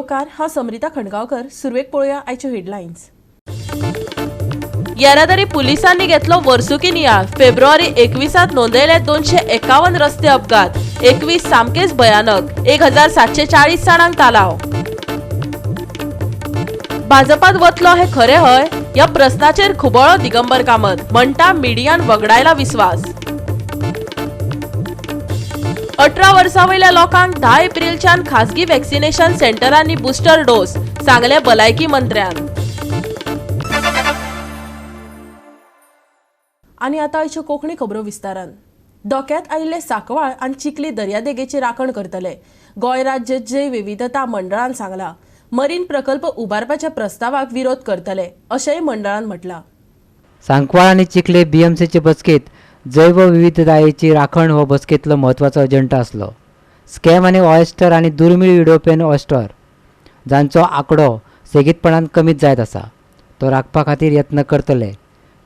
स्टुडियोकार हांव समरिता खंडगांवकर. सुरवेक पळोवया आयच्यो हेडलायन्स. येरादारी पुलिसांनी घेतलो वर्सुकी नियाळ. फेब्रुवारी 21 नोंदयले 251 रस्ते अपघात, 21 सामकेच भयानक, 1740 जाणांक तालाव. भाजपात वतलो हे खरे हय ह्या प्रस्नाचेर खुबळो दिगंबर कामत, म्हणटा मिडियान वगडायला विस्वास. 18 वर्सां वयल्या लोकांक 10 एप्रिलच्यान खासगी वॅक्सिनेशन सेंटरांनी बुस्टर डोस, सांगले भलायकी मंत्र्यान. आनी आतां आयच्यो कोंकणी खबरो विस्तारान. धोक्यांत आयिल्ले सांकवाळ आनी चिखली दर्यादेगेची राखण करतले, गोंय राज्य जैव विविधता मंडळान सांगला. मरीन प्रकल्प उबारपाच्या प्रस्तावाक विरोध करतले अशेंय मंडळान म्हटलां. सांकवाळ आनी चिखले बीएमसीचे बसकेत जैवविविधतायेची राखण हो बसकेंतलो म्हत्वाचो एजंडा आसलो. स्कॅम आनी ऑयस्टर आनी दुर्मीळ युरोपियन ऑयस्टर जांचो आंकडो सेगीतपणान कमीत जायत आसा तो राखपा खातीर यत्न करतले,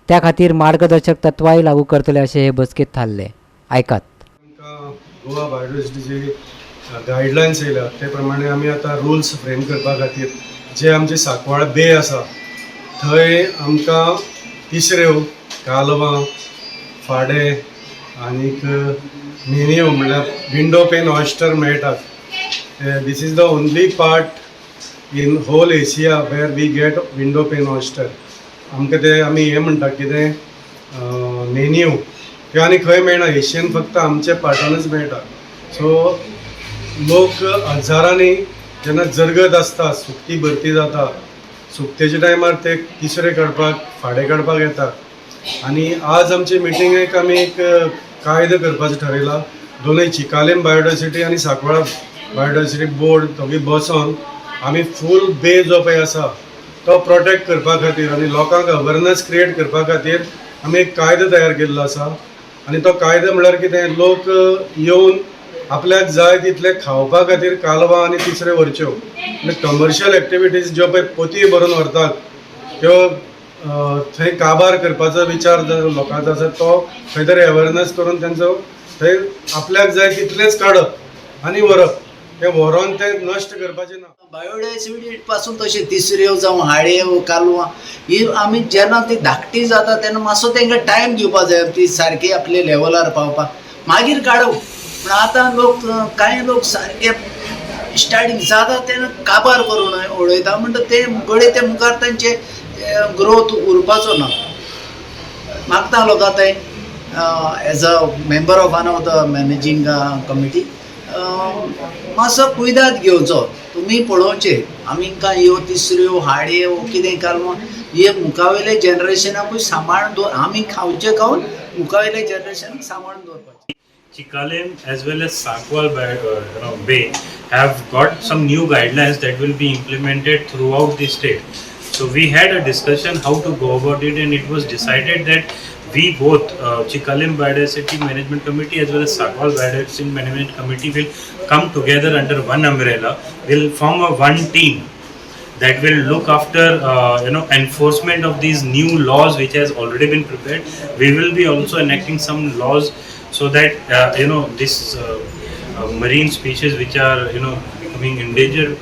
त्या खातीर मार्गदर्शक तत्वांय लागू करतले अशें हे बसकेंत थारलें. आयकात. आमकां गोवा बायोडायवर्सिटीची गायडलायन्स येयल्या ते प्रमाणे आमी आतां रुल्स फ्रेम करपा खातीर जे आमचे सांकवाळ बे आसा थंय आमकां तिसऱ्यो, कालवां, फाडे आनीक मेनयो म्हणल्यार विंडो पेन ऑयस्टर मेळटात. This is the only part in whole Asia where we get window pane oyster. आमकां ते आमी हें म्हणटा कितें मेन्यू त्यो आनी खंय मेळना, एशियन फक्त आमच्या पार्टानूच मेळटा. सो लोक हजारांनी जेन्ना जरगत आसता, सुकती भरती जाता, सुकतेच्या टायमार ते तिसरे काडपाक, फाडे काडपाक येतात. आनी आज आमचे मिटिंगेक आमी एक कायदो करपाचो ठरयला. दोनूय चिकालीम बायोडायवर्सिटी आनी सांकवाळ बायोडायवर्सिटी बोर्ड दोगी बसोन आमी फूल बे जो पळय आसा तो प्रोटेक्ट करपा खातीर आनी लोकांक अवेरनस क्रिएट करपा खातीर आमी एक कायदो तयार केल्लो आसा. आनी तो कायदो म्हणल्यार कितें, लोक येवन आपल्याक जाय तितले खावपा खातीर कालवां आनी तिसरे व्हरच्यो. म्हणजे कमर्शियल एक्टिविटीज ज्यो पळय पोती भरून व्हरतात त्यो थंय काबार करपाचो विचार लोकांचो आसा तो खंय तरी अवेरनस करून तेंचो थंय आपल्याक जाय तितलेंच काडप आनी व्हरप, तें व्हरोन तें नश्ट करपाचें ना. बायोडायवर्सिटी पासून तशें तिसऱ्यो जावं हाडयो, कालवां ही आमी जेन्ना ती धाकटी जाता तेन्ना मातसो तांकां टायम दिवपा जाय, ती सारकी आपले लेवलार पावपाक, मागीर काडप. पूण आतां लोक कांय लोक सारके स्टार्टींग जाता तेन्ना काबार करून उडयता, म्हणटा ते घडये ते मुखार तांचे ग्रोथ उरपाचो ना. मागता लोकां थंय as a member of one of the managing committee मातसो कुयदाद घेवचो. तुमी पळोवचें आमी कांय ह्यो तिसऱ्यो, हाडयो, कितें कालवां हे मुखावेले जनरेशनाकूय सांबाळून दवर, आमी खावचें खावन मुखावेले जनरेशनाक सांबाळून दवरपाचें. Chicalim as well as Sancoale Bay have got some new guidelines that will be implemented throughout the state. So we had a discussion how to go about it, and it was decided that we both, Chicalim Biodiversity Management Committee as well as Sancoale Biodiversity Management Committee, will come together under one umbrella. Will form a one team that will look after enforcement of these new laws which has already been prepared. We will be also enacting some laws so that this marine species which are becoming endangered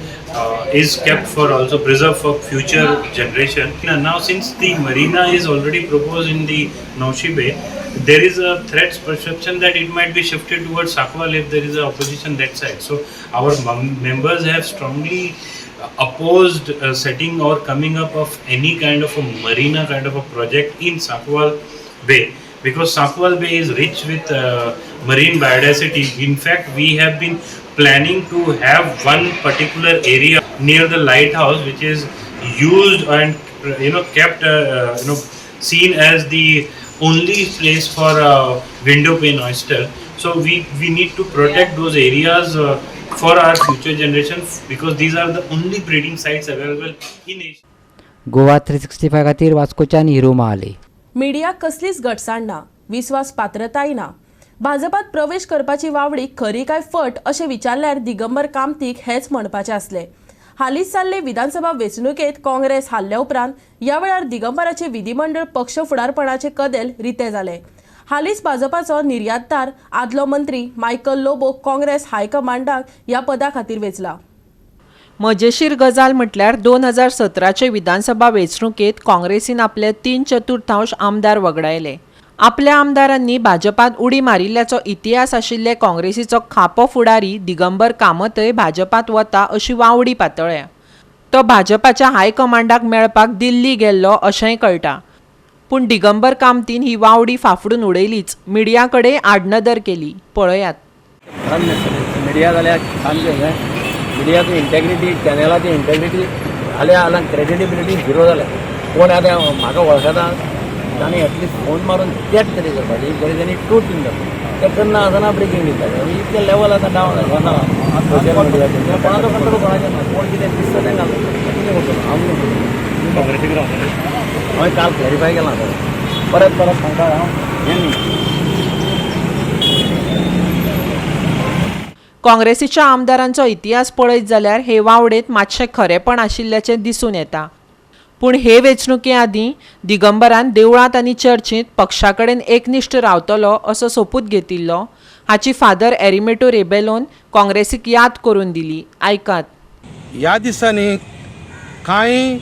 is kept for also preserved for future generation. Now since the marina is already proposed in the Naushi Bay, there is a threat perception that it might be shifted towards Sancoale if there is an opposition that side. So our members have strongly opposed setting or coming up of any kind of a marina kind of a project in Sancoale Bay, because Sancoale Bay is rich with marine biodiversity. In fact, we have been planning to have one particular area near the lighthouse which is used and kept seen as the only place for window pane oyster. So we need to protect those areas for our future generations, because these are the only breeding sites available in Asia. Goa 365 खातीर वास्कोच्यान hero Mahale. Media कसलीच गटसाण ना, विस्वास पात्रताय ना. भाजपात प्रवेश करपाची वावडी खरी काय फट अशें विचारल्यार दिगंबर कामतीक हेच म्हणपाचें आसलें. हालींच जाल्ले विधानसभा वेंचणुकेंत काँग्रेस हारल्या उपरांत ह्या वेळार दिगंबराचे विधिमंडळ पक्ष फुडारपणाचे कदेल रितें जालें. हालींच भाजपाचो निर्यातदार आदलो मंत्री मायकल लोबो काँग्रेस हायकमांडाक ह्या पदा खातीर वेंचला. मजेशीर गजाल म्हटल्यार 2017चे विधानसभा वेंचणुकेंत काँग्रेसीन आपले 3/4 आमदार वगडायले. आपल्या आमदारांनी भाजपांत उडी मारिल्ल्याचो इतिहास आशिल्ले काँग्रेसीचो खापो फुडारी दिगंबर कामतय भाजपांत वता अशी वावडी पातळ्ळ्या. तो भाजपाच्या हायकमांडाक मेळपाक दिल्ली गेल्लो अशेंय कळटा. पूण दिगंबर कामतीन ही वावडी फाफडून उडयलीच, मिडिया कडेन आडनदर केली. पळयात. मिडिया जाल्यार सामकें हें मिडियाची इंटेग्रिटी, चॅनलाची इंटेग्रिटी जाल्या आतां क्रेडिबिलिटी झिरो जाल्या. कोण आतां म्हाका वळखता तांणी एटलिस्ट फोन मारून चॅक तरी करपाची, जरी तांणी ट्रूथ दिवंक जाता. ते करना आसतना ब्रेकींग दिता. इतलें लेवल आतां डावन जाता सोशल मिडियाचेर. कोणाचो कंट्रोल कोणाचेर ना. कोण कितें दिसता तें घालता. कितें करतलो हांव? कितें करतलो? हांवें काल क्लॅरिफाय केलां सर, परत परत सांगता हांव हें न्ही. काँग्रेसीच्या आमदारांचो इतिहास पळयत जाल्यार हे वावडेंत मातशें खरेपण आशिल्ल्याचें दिसून येता. पूण हे वेंचणुके आदीं दिगंबरान देवळांत आनी चर्चींत पक्षा कडेन एकनिश्ठ रावतलो असो सोपूत घेतिल्लो. हाची फादर एरिमेटो रेबेलोन काँग्रेसीक याद करून दिली. आयकात. ह्या दिसांनी कांय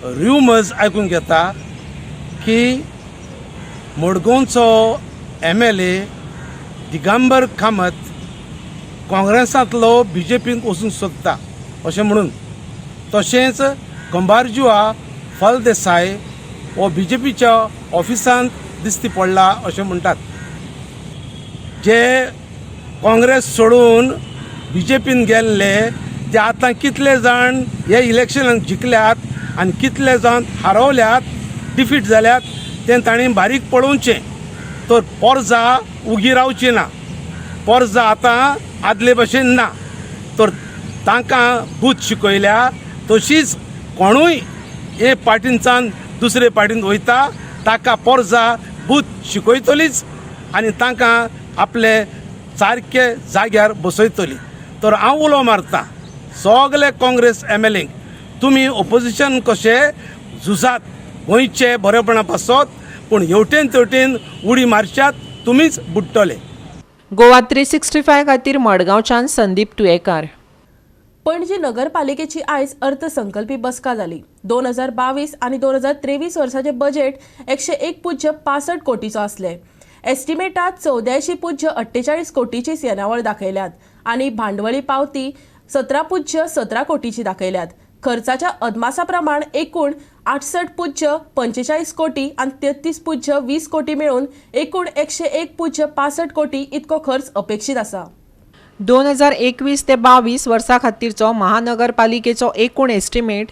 रुमर्स आयकूंक येता की मडगांवचो एमएलए दिगंबर कामत काँग्रेसांतलो बीजेपींत वचूंक सोदता अशें म्हणून. तशेंच कुंभारजुआ फळदेसाय हो बीजेपीच्या ऑफिसांत दिश्टी पडला अशें म्हणटात. जे काँग्रेस सोडून बीजेपीन गेल्ले ते आतां कितले जाण हे इलेक्शनाक जिखल्यात आनी कितले जाण हारवल्यात, डिफीट जाल्यात, तें तांणी बारीक पळोवचें. तर पोरजा उगी रावची ना. पोरजा आतां आदले भशेन ना. तर तांकां बूद शिकयल्या तशीच कोणूय एक पार्टीनच्यान दुसरे पार्टीन वयता ताका पोरजा बूद शिकयतलीच आनी तांकां आपले सारके जाग्यार बसयतली. तर हांव उलो मारता सगले काँग्रेस एमएलएंक, तुमी ओपोजिशन कशे झुजात गोंयचे बरेपणा पासत, पूण हेवटेन तेवटेन उडी मारशात तुमीच बुडटले. गोवा 365 खातीर मडगांवच्यान संदीप तुयेकार. पणजी नगरपालिकेची आयज अर्थसंकल्पी बसका जाली. 2022 आनी 2023 वर्साचे बजेट 101.65 कोटीचो आसले. एस्टिमेटात 84.48 कोटीची येणावळ दाखयल्यात आनी भांडवली पावती 17.17 कोटीची दाखयल्यात. खर्चाच्या अदमासा प्रमाण एकूण 68.45 कोटी आनी 33.20 कोटी मेळून एकूण 101.65 कोटी इतको खर्च अपेक्षीत आसा. 2021 ते 22 वर्सा खातीरचो महानगरपालिकेचो एकूण एस्टिमेट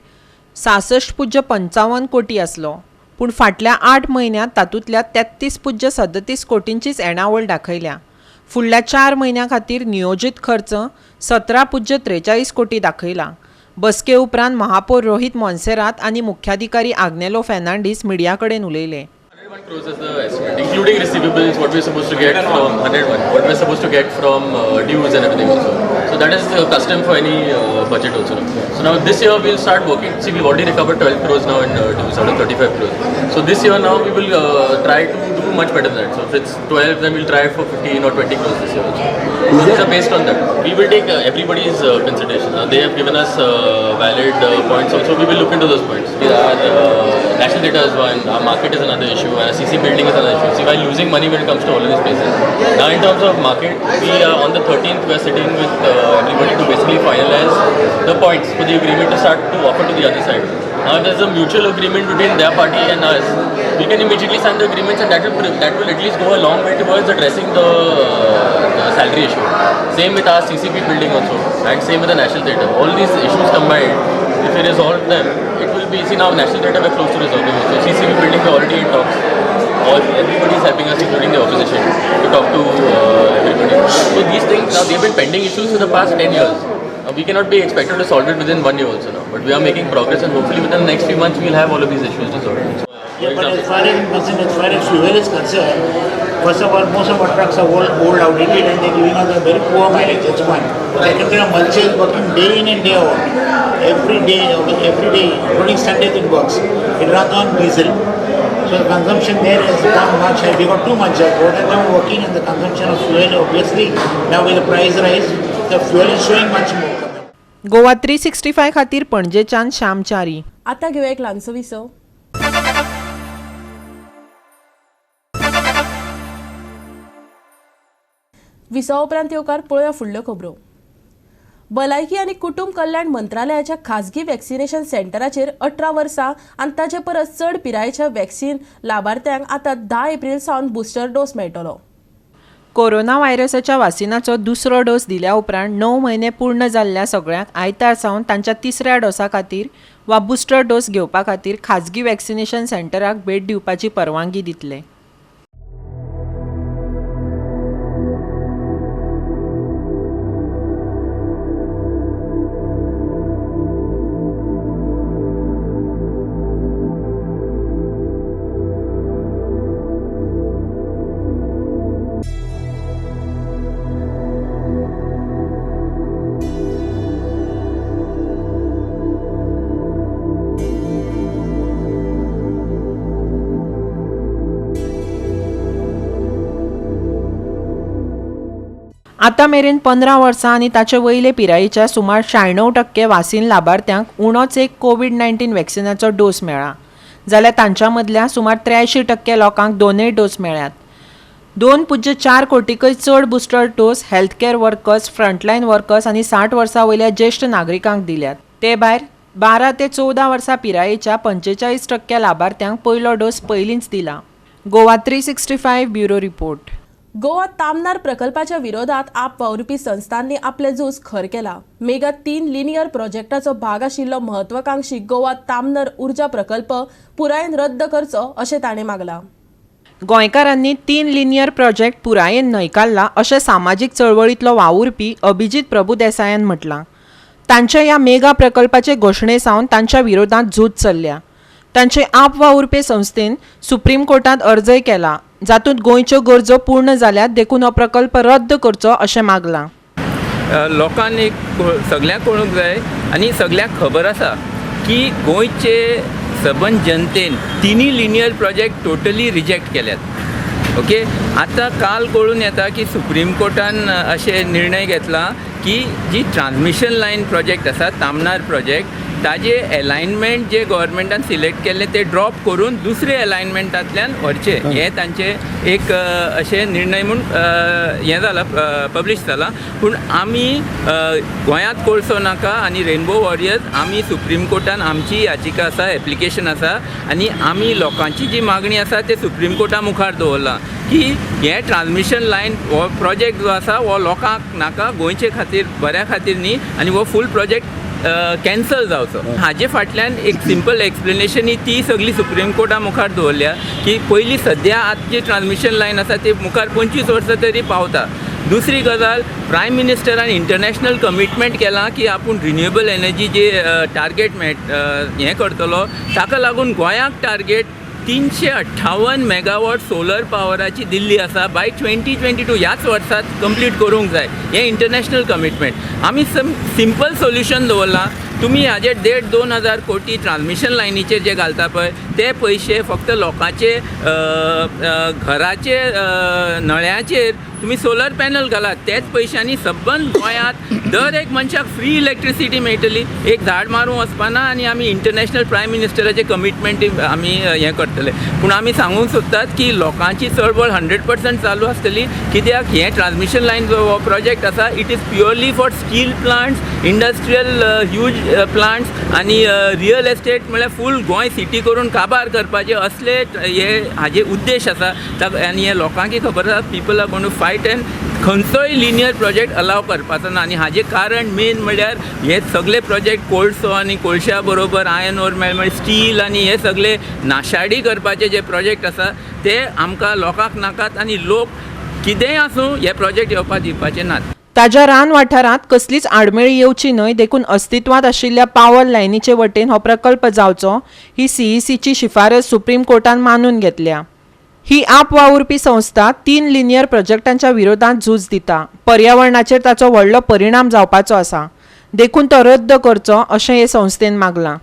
66.55 कोटी आसलो. पूण फाटल्या 8 म्हयन्यांत तातूंतल्या 33.37 कोटींचीच येणावळ दाखयल्या. फुडल्या 4 म्हयन्यां खातीर नियोजीत खर्च 17.43 कोटी दाखयला. बसके उपरांत महापौर रोहित मोन्सेरात आनी मुख्याधिकारी आग्नेलो फेर्नांडीस मिडिया कडेन उलयले. 101 crores is the estimate, including receivables, what we're supposed to get from 101, what we're supposed to get from dues and everything also. So that is the custom for any budget also. So now this year we'll start working. See, we've already recovered 12 crores now in dues out of 35 crores. So this year now we will try to do much better than that. So if it's 12, then we'll try for 15 or 20 crores this year also. So these are based on that. We will take everybody's consideration. Now they have given us valid points also. We will look into those points. We are, national data is one, our market is another issue, and our CC building is another issue. See, while losing money when it comes to all of these places. Now in terms of market, we are on the 13th, we are sitting with everybody to basically finalize the points for the agreement to start to offer to the other side. Now if there's a mutual agreement between their party and us, we can immediately sign the agreements, and that will at least go a long way towards addressing the salary issue. Same with our CCP building also, and same with the National Theatre. All these issues combined, if we resolve them, it will be, see now National Theatre we're close to resolving also. CCP building we're already in talks. Everybody is helping us, including the opposition, to talk to everybody. So these things, now they've been pending issues for the past 10 years. Now we cannot be expected to solve it within 1 year also now. But we are making progress, and hopefully within the next few months we'll have all of these issues resolved. For Yeah, but as example, far as, as far as fuel is concerned, first of all, most of our trucks are old, outdated, and they're giving us a very poor mileage. That's one. Secondly, our mulcher is working day in and day out. Every day, including Sundays it works. It runs on diesel. So the consumption there has gone much higher. We got two mulchers, both of them working, and the consumption of fuel, obviously, now with the price rise, the fuel is showing much more. Goa 365 खातीर पणजेच्यान श्याम च्यारी. आतां घेवया एक ल्हानसो विसव. विसवा उपरांत येवकार पळोवया फुडल्यो खबरो. भलायकी आनी कुटुंब कल्याण मंत्रालयाच्या खाजगी वॅक्सिनेशन सेंटराचेर 18 वर्सां आनी ताचे परस चड पिरायेच्या वॅक्सिन लाभार्थ्यांक आतां 10 एप्रील सावन बुस्टर डोस मेळटलो. कोरोना व्हायरसाच्या वासिनाचो दुसरो डोस दिल्या उपरांत 9 म्हयने पूर्ण जाल्ल्या सगळ्यांक आयतार सावन तांच्या तिसऱ्या डोसा खातीर वा बुस्टर डोस घेवपा खातीर खाजगी वॅक्सिनेशन सेंटराक भेट दिवपाची परवानगी दितले. आतां मेरेन 15 वर्सां आनी ताचे वयले पिरायेच्या सुमार 96% वासीन लाभार्थ्यांक उणोच एक कोवीड-19 वॅक्सिनाचो डोस मेळ्ळा, जाल्यार तांच्या मदल्या सुमार 83% लोकांक दोनूय डोस मेळ्ळ्यात. 2.4 कोटीकय चड booster dose health care workers, frontline workers आनी 60 वर्सां वयल्या ज्येश्ठ नागरिकांक दिल्यात. ते भायर 12 ते 14 वर्सां पिरायेच्या 45% लाभार्थ्यांक पयलो डोस पयलींच दिला. Goa 365 bureau report. Goa Tamnar प्रकल्पाच्या विरोधात आप वावुरपी संस्थांनी आपले झूज खर केला. मेगा 3 लिनियर प्रोजेक्टाचो भाग आशिल्लो महत्वाकांक्षी गोवा तामनार ऊर्जा प्रकल्प पुरायेन रद्द करचो अशें ताणें मागलां. गोंयकारांनी 3 लिनियर प्रोजेक्ट पुरायेन न्हयकारला अशें सामाजीक चळवळींतलो वावुरपी अभिजीत प्रभुदेसायान म्हटलां. तांच्या ह्या मेगा प्रकल्पाचे घोशणे सावन तांच्या विरोधात झूज चल्ल्या. तांचे आप वावुरपी संस्थेन सुप्रीम कोर्टांत अर्जय केला, जातूंत गोंयच्यो गरजो पूर्ण जाल्यात देखून हो प्रकल्प रद्द करचो अशें मागलां. लोकांनी सगळ्यांक कळूंक जाय आनी सगळ्यांक खबर आसा की गोंयचे सबंद जनतेन तिनूय लिनियर प्रोजेक्ट टोटली रिजेक्ट केल्यात. ओके, आतां काल कळून येता की सुप्रीम कोर्टान अशें निर्णय घेतला की जी ट्रान्समिशन लायन प्रोजेक्ट आसा तामनार प्रोजेक्ट ताजे एलायनमेंट जे गव्हर्मेंटान सिलेक्ट केल्ले ते ड्रॉप करून दुसरे एलायनमेंटांतल्यान व्हरचे, हे तांचे एक अशें निर्णय म्हूण हें जाला, पब्लिश जाला. पूण आमी गोंयांत कोळसो नाका आनी रेनबो वॉरियर्स आमी सुप्रीम कोर्टान आमची याचिका आसा, एप्लिकेशन आसा आनी आमी लोकांची जी मागणी आसा ते सुप्रीम कोर्टा मुखार दवरलां की हें ट्रान्समिशन लायन हो प्रोजेक्ट जो आसा हो लोकांक नाका, गोंयचे खातीर बऱ्या खातीर न्ही आनी हो फूल प्रोजेक्ट कॅन्सल जावचो. हाजे फाटल्यान एक सिंपल एक्सप्लेनेशन ही ती सगळी सुप्रीम कोर्टा मुखार दवरल्या की पयली सद्या आतां जी ट्रान्समिशन लायन आसा ती मुखार 25 वर्सां तरी पावता. दुसरी गजाल, प्रायम मिनिस्टरान इंटरनॅशनल कमिटमेंट केलां की आपूण रिन्युएबल एनर्जी जे टार्गेट हें करतलो, ताका लागून गोंयाक टार्गेट 358 मेगावॉट सोलर पावराची दिल्ली आसा बाय 2022 ह्याच वर्सात कंप्लीट करूंक जाय. हें इंटरनॅशनल कमिटमेंट. आमी सिंपल सोल्युशन दवरलां, तुमी हाजेर 1.5-2 हजार कोटी ट्रान्समिशन लायनीचेर जे घालता पळय ते पयशे फक्त लोकांचे घराचे नळ्याचेर तुमी सोलर पॅनल घालात, तेच पयशांनी सबंद गोंयांत दर एक मनशाक फ्री इलेक्ट्रिसिटी मेळटली. एक झाड मारूंक वचपाना आनी आमी इंटरनॅशनल प्रायम मिनिस्टराचे कमिटमेंट आमी हें करतले. पूण आमी सांगूंक सोदतात की लोकांची चळवळ 100% चालू आसतली, कित्याक हें ट्रान्समिशन लायन जो हो प्रोजेक्ट आसा it is purely for steel plants, industrial huge plants आनी रियल एस्टेट म्हळ्यार फूल गोंय सिटी करून काबार करपाचे असले हे हाजे उद्देश आसा. आनी हे लोकांकय खबर आसा people are going to fight and खंयचोय लिनियर प्रोजेक्ट अलाव करपाचो ना. आनी हाजें कारण मेन म्हळ्यार हे सगळे प्रोजेक्ट कोळसो आनी कोळश्या बरोबर आयर्न ओर मेळ स्टील आनी हे सगळे नाशाडी करपाचे जे प्रोजेक्ट आसा ते आमकां लोकांक नाकात आनी लोक कितेंय आसूं हे प्रोजेक्ट येवपाक दिवपाचे नात. ताज्या रान वाठारांत कसलीच आडमेळी येवची न्हय देखून अस्तित्वांत आशिल्ल्या पावर लायनीचे वटेन हो प्रकल्प जावचो ही सीईसीची शिफारस सुप्रीम कोर्टान मानून घेतल्या. ही आप वावुरपी संस्था 3 लिनियर प्रोजेक्टांच्या विरोधात झूज दिता. पर्यावरणाचेर ताचो व्हडलो परिणाम जावपाचो आसा देखून तो रद्द करचो अशें हे संस्थेन मागलां.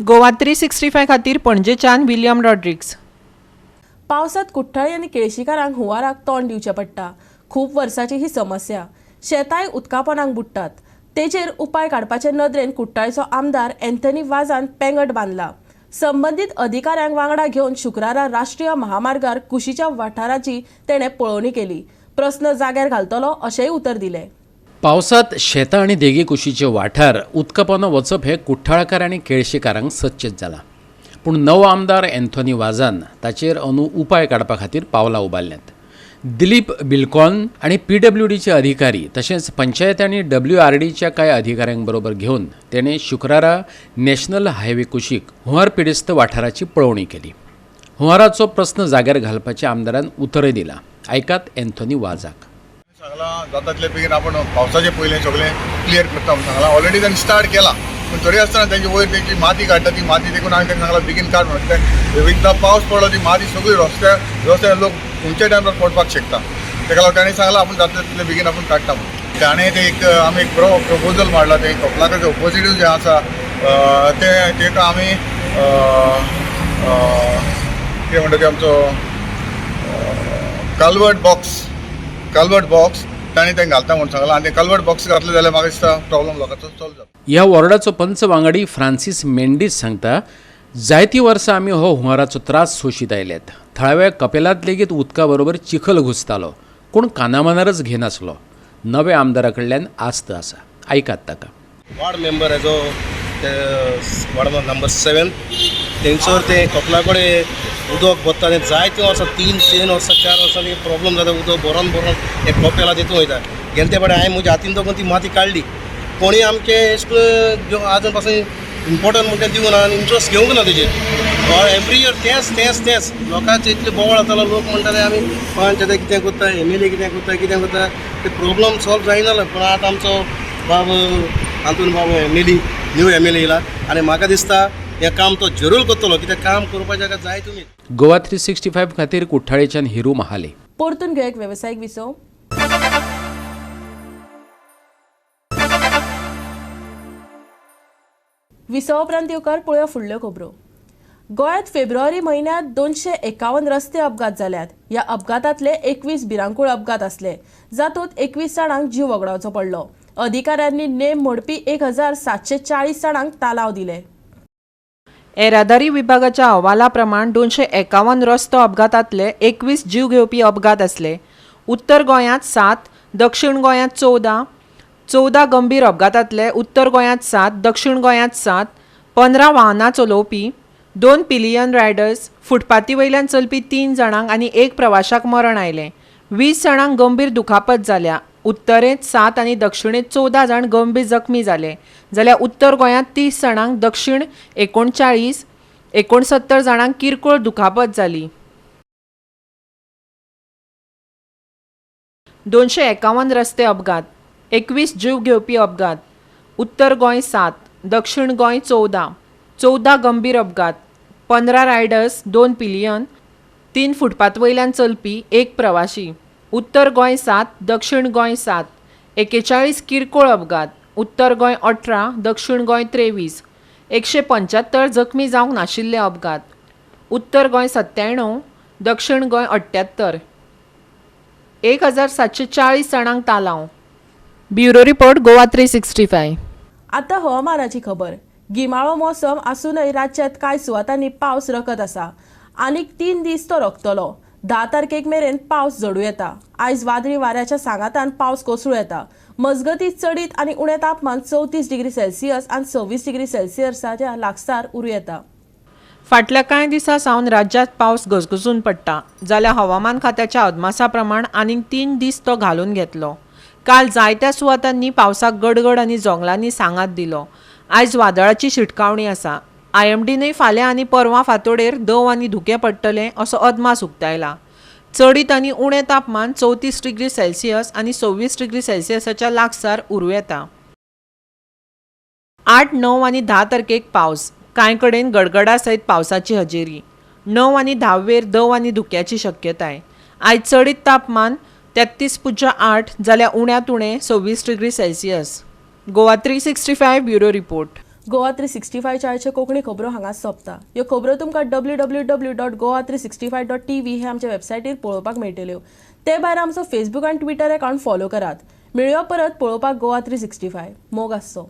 गोवा 365 खातीर पणजेच्यान विलियम रॉड्रिग्स. पावसांत कुठ्ठाळी आनी केळशीकारांक हुंवाराक तोंड दिवचें पडटा. खूब वर्साची ही समस्या. शेतांय उदकापोनाक बुडटात. तेचेर उपाय काडपाचे नदरेन कुठ्ठाळीचो आमदार अँथनी वाजान पेंगट बांदला. संबंदीत अधिकाऱ्यांक वांगडा घेवन शुक्रारा राष्ट्रीय महामार्गार कुशीच्या वाठाराची तेणें पळोवणी केली. प्रस्न जाग्यार घालतलो अशेंय उतर दिलें. पावसांत शेतां आनी देगे कुशीचे वाठार उदकापोना वचप हें कुठ्ठाळकार आनी केळशीकारांक सदचेंच जालां. पूण नवो आमदार अँथनी वाजान ताचेर अंदू उपाय काडपा खातीर पावलां उबारल्यांत. दिलीप बिलकॉन आनी पीडब्ल्यूडीचे अधिकारी तशेंच पंचायत आनी डब्ल्यूआरडीच्या कांय अधिकाऱ्यांक बरोबर घेवन तेणें शुक्रारा नॅशनल हायवे कुशीक हुंवार पिडेस्त वाठाराची पळोवणी केली. हुंवाराचो प्रस्न जाग्यार घालपाचें आमदारान उतरय दिलां. आयकात अँथनी वाजाक. सांगलां जाता तितले बेगीन आपूण पावसाचे पयलीं सगळें क्लियर करता म्हणून सांगलां. ऑलरेडी तांणी स्टार्ट केलां, पूण तरी आसतना तेंचे वयर तेंची माती काडटा, ती माती देखून हांवें तांकां सांगलां बेगीन काड म्हणून. एकदां पावस पडलो ती माती सगळी रस्त्यार लोक खंयच्या टायमार पडपाक शकता. ताका लागून ताणें सांगलां आपूण जाता तितले बेगीन आपूण काडटा म्हणून. ताणें ते एक आमी एक बरो प्रपोजल मांडला, तें कपलाकाचे ओपोजिटूय जें आसा तें ताका आमी कितें म्हणटा तें आमचो कल्वर्ट बॉक्स ताणें तें घालता म्हणून सांगलां. आनी तें कल्वर्ट बॉक्स घातलें जाल्यार म्हाका दिसता प्रॉब्लम लोकांचो सॉल्व जाता. ह्या वॉर्डाचो पंच वांगडी फ्रांसीस मेंडीस सांगता, जायतीं वर्सां आमी हो हुंवाराचो त्रास सोंशीत आयल्यात. थळाव्या कपेलांत लेगीत उदका बरोबर चिखल घुसतालो, कोण कानामनारच घेनासलो. नव्या आमदारा कडल्यान आस्त आसा. आयकात ताका. वार्ड मेंबर हेजो वार्ड नंबर 7 तेंचोर ते कपला कडेन उदक भरता. जायतीं वर्सां 3 वर्सां 4 वर्सांनी प्रॉब्लम जाता. उदक भरोन भरोन एक कपेला तितून वयता. गेले ते फावटी हांवें म्हज्या हातीन दोगून ती माती काडली. कोणी आमचे एशें आजून पासून इम्पोर्टंट म्हणटा दिवना आनी इंट्रस्ट घेवंक ना तेजेर. एवरी इयर तेंच तेंच तेंच लोकांचे इतले बोवाळ जातालो. लोक म्हणटाले आमी पंच आतां कितें करता, एम एल ए कितें करता, कितें करता, ते प्रॉब्लम सॉल्व जायना. पूण आतां आमचो बाब आंतून बाब M L A new M L A येयला आनी म्हाका दिसता हें काम तो जरूर करतलो. कित्याक काम करपाचें जाका जाय तुमी. गोवा 365 खातीर कुठ्ठाळेच्यान हिरू महाले. परतून घेवया एक वेवसायीक विसव. विसवा उपरांत येवकार पळोवया फुडल्यो खबरो. गोंयांत फेब्रुवारी म्हयन्यांत 251 रस्ते अपघात जाल्यात. ह्या अपघातांतले 21 भिरांकूळ अपघात आसले, जातूंत 21 जाणांक जीव वगडावचो पडलो. अधिकाऱ्यांनी नेम मोडपी 1740 जाणांक तालाव दिले. येरादारी विभागाच्या अहवाला प्रमाण 251 रस्तो अपघातांतले 21 जीव घेवपी अपघात आसले. उत्तर गोंयांत 7, दक्षिण गोंयांत 14, 14 गंभीर अपघातांतले उत्तर गोंयांत 7, दक्षिण गोंयांत 7, 15 वाहनां चलोवपी, 2 पिलियन रायडर्स, फुटपाथी वयल्यान चलपी 3 जाणांक आनी 1 प्रवाशाक मरण आयलें. 20 जाणांक गंभीर दुखापत जाल्या. उत्तरेंत 7 आनी दक्षिणेंत 14 जाण गंभीर जखमी जाले, जाल्यार उत्तर गोंयांत 30 जाणांक, दक्षिण 39, 69 जाणांक किरकोळ दुखापत जाली. 251 रस्ते अपघात, 21 जीव घेवपी अपघात. उत्तर गोंय 7, दक्षिण गोंय 14, 14 गंभीर अपघात, 15 रायडर्स, 2 पिलियन, 3 फुटपाथ वयल्यान चलपी, 1 प्रवाशी. उत्तर गोंय 7, दक्षिण गोंय 7, 41 किरकोळ अपघात. उत्तर गोंय 18, दक्षिण गोंय 23, 175 जखमी जावंक नाशिल्ले अपघात. उत्तर गोंय 97, दक्षिण गोंय 78, 1740 जाणांक तालांव. Bureau report, Goa 365. आतां हवामानाची खबर. गिमाळो मोसम आसूनय राज्यांत कांय सुवातांनी पावस रकत आसा. आनीक 3 दीस तो रकतलो. 10 तारखेक मेरेन पावस झडूं येता. आयज वादळी वाऱ्याच्या सांगातान पावस कोसळूं येता. मजगतीं चडीत आनी उणें तापमान 34 डिग्री सेल्सियस आनी 26 डिग्री सेल्सियसाच्या लागसार उरूं येता. फाटल्या कांय दिसां सावन राज्यांत पावस घसघसून पडटा, जाल्यार हवामान खात्याच्या अदमासा प्रमाण आनीक 3 दीस तो घालून घेतलो. काल जायत्या सुवातांनी पावसाक गडगड आनी जोंगलांनी सांगात दिलो. आयज वादळाची शिटकावणी आसा. आयएमडीनय फाल्यां आनी परवां फांतोडेर दंव आनी धुकें पडटलें असो अदमास उक्तायला. चडीत आनी उणें तापमान 34 डिग्री सेल्सियस आनी 26 डिग्री सेल्सियसाच्या लागसार उरूं येता. 8, 9 आनी 10 तारखेक पावस, कांय कडेन गडगडा सयत पावसाची हजेरी. 9 आनी 10वेर दंव आनी धुक्याची शक्यताय. आयज चडीत तापमान 33.8 जाल्यार उण्यांत उणें 26 degree Celsius. Goa 365 bureau report. Goa 365 च्याचे कोंकणी खबरो हांगा सोंपता. ह्यो खबरो तुमकां www.goa365.tv हे आमच्या वेबसायटीर पळोवपाक मेळटल्यो. ते भायर आमचो फेसबूक आनी ट्विटर अकाउंट फॉलो करात. मेळुया परत पळोवपाक गोवा 365. मोग आसचो.